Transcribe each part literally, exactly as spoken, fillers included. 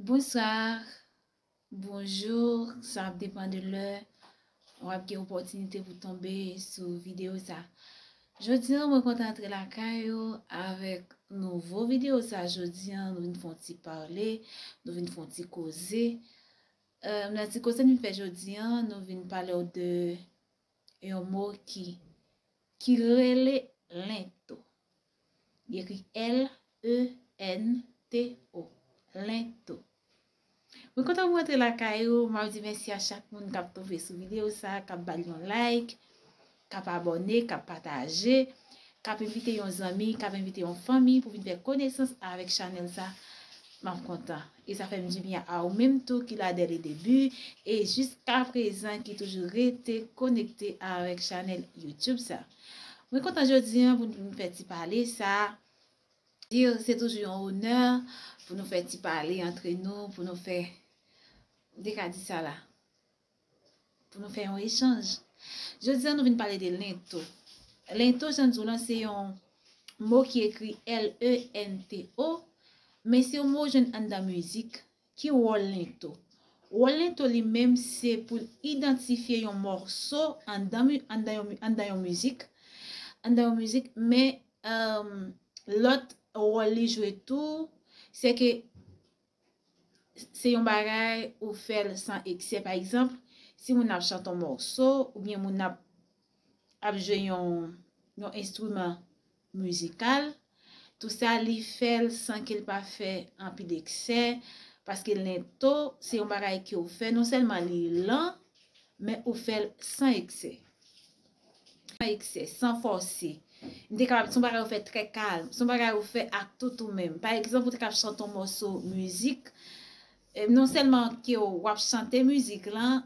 Bonsoir, bonjou, sa ap depann de lè w ap gen opòtinite pou tonbe sou videyo sa. Jodi a, mwen kontan antre lakay ou avèk nouvo videyo sa. Jodi a, nou vin fè yon ti pale, nou vin fè yon ti koze. Euh, nan ti koze n vin fè jodi a, nou vin pale w de yon mo ki, ki rele lento. Li ekri L E N T O. Lento. Mwen kontan pou antre lakay ou, m ap di mèsi a chak moun k ap tonbe sou videyo sa, k ap ba l yon like, k ap abòne, k ap pataje, k ap envite yon zanmi, k ap envite yon fanmi pou vin fè konesans avèk chanèl sa. M ap kontan. E sa fè m dibyen a ou menm tou ki la dès le début e jiska prezan ki toujou rete konekte avèk chanèl YouTube sa. Mwen kontan jodi a pou nou fè ti pale sa. Di se toujou yon onè pou nou fè ti pale antre nou, pou nou fè, m te ka di sa la, pou nou fè yon echanj. Jodi a, nou vin pale de lento. Lento, jan di w lan, se yon mo ki ekri L E N T O, men se yon mo w jwenn anndan mizik. Ki wòl lento? Wòl lento li menm, se pou l idantifye yon mòso anndan, anndan yon, anndan yon mizik, anndan yon mizik, men, euh, lòt wòl li jwe tou, se ke se yon bagay ou fè l san eksè. Pa egzanp, si moun ap chante yon mòso, oubyen moun ap, ap jwe yon, yon enstriman mizikal, tou sa li fè l san ke l pa fè anpil eksè, paske lento se yon bagay ke w fè, non sèlman li lan, men ou fè l san eksè. San eksè, san fòse. M te kapab, se yon bagay ou fè trè kalm, se yon bagay ou fè ak tout ou menm. Pa egzanp, ou te kapab chante yon mòso mizik, e non sèlman ke w ap chante mizik lan,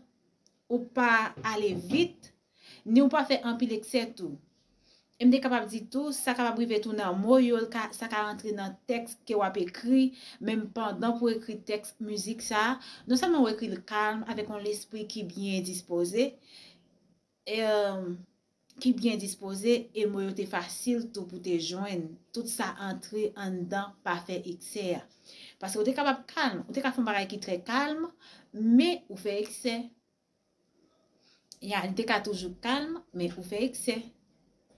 ou pa ale vit, ni ou pa fè anpil eksè tou. E m te kapab di tou, sa kapab rive tou nan mo yo, l ka, sa ka rantre nan tèks ke w ap ekri, menm pandan pou ekri tèks mizik sa a, non sèlman ou ekri l kalm, avèk yon lespri ki byen dispoze, e, ki byen dispoze, e mo yo te fasil tou pou te jwenn. Tout sa antre anndan, pa fè eksè a. Paske ou te kapab kalm, ou te ka fè yon bagay ki trè kalm, men ou fè eksè. Ya, li te ka toujou kalm, men ou fè eksè.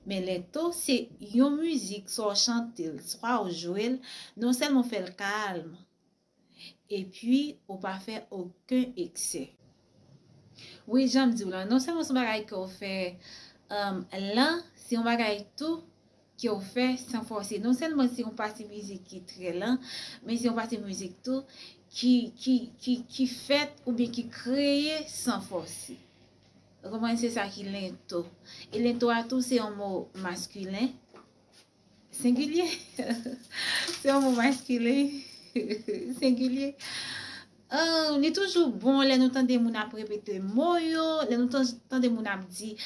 Men lento, se yon mizik, swa w chante l, swa w jwe l, non sèlman w fè l kalm, epi ou pa fè okenn eksè. Wi, jan m di w lan, non sèlman se yon bagay ke w fè, um, lan, se yon bagay tou ke w fè san fòse. Non sèlman se yon pati mizik ki trè lan, men se yon pati mizik tou ki, ki, ki, ki fèt oubyen ki kreye san fòse. Ou konprann? Se sa ki lento. E lento a tou, se yon mo maskilen, sengilye. Se yon mo maskilen, sengilye. Ah, li toujou bon lè nou tande moun ap repete mo yo, lè nou tan-, tande moun ap di,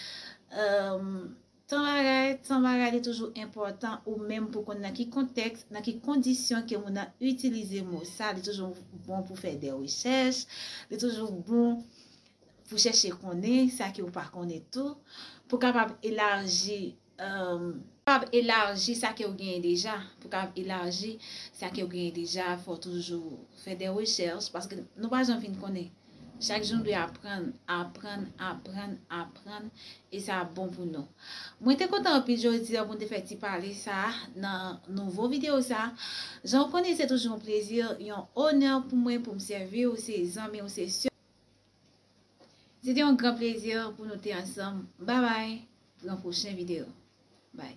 euh, tan bagay, tan bagay, li toujou enpòtan ou menm pou konn nan ki kontèks, nan ki kondisyon ke moun nan itilize mo sa, li toujou bon pou fè de rechèch, li toujou bon pou chèche konnen sa ke w pa konnen tou, pou kapab elaji, euh, kapab elaji sa ke w genyen deja, pou kapab elaji sa ke w genyen deja, fò w toujou fè de rechèch, paske nou pa janm fin konnen. Chak jou nou dwe aprann, aprann, aprann, aprann, e sa ap bon pou nou. Mwen te kontan anpil jodi a pou n te fè ti pale sa a nan nouvo videyo sa a. Jan w konnen, se toujou yon plezi, yon onè pou mwen pou m sèvi w, se zanmi w, se sè. Se te yon gran plezi pou nou te ansanm. Babay, pou yon pwochen videyo. Bye.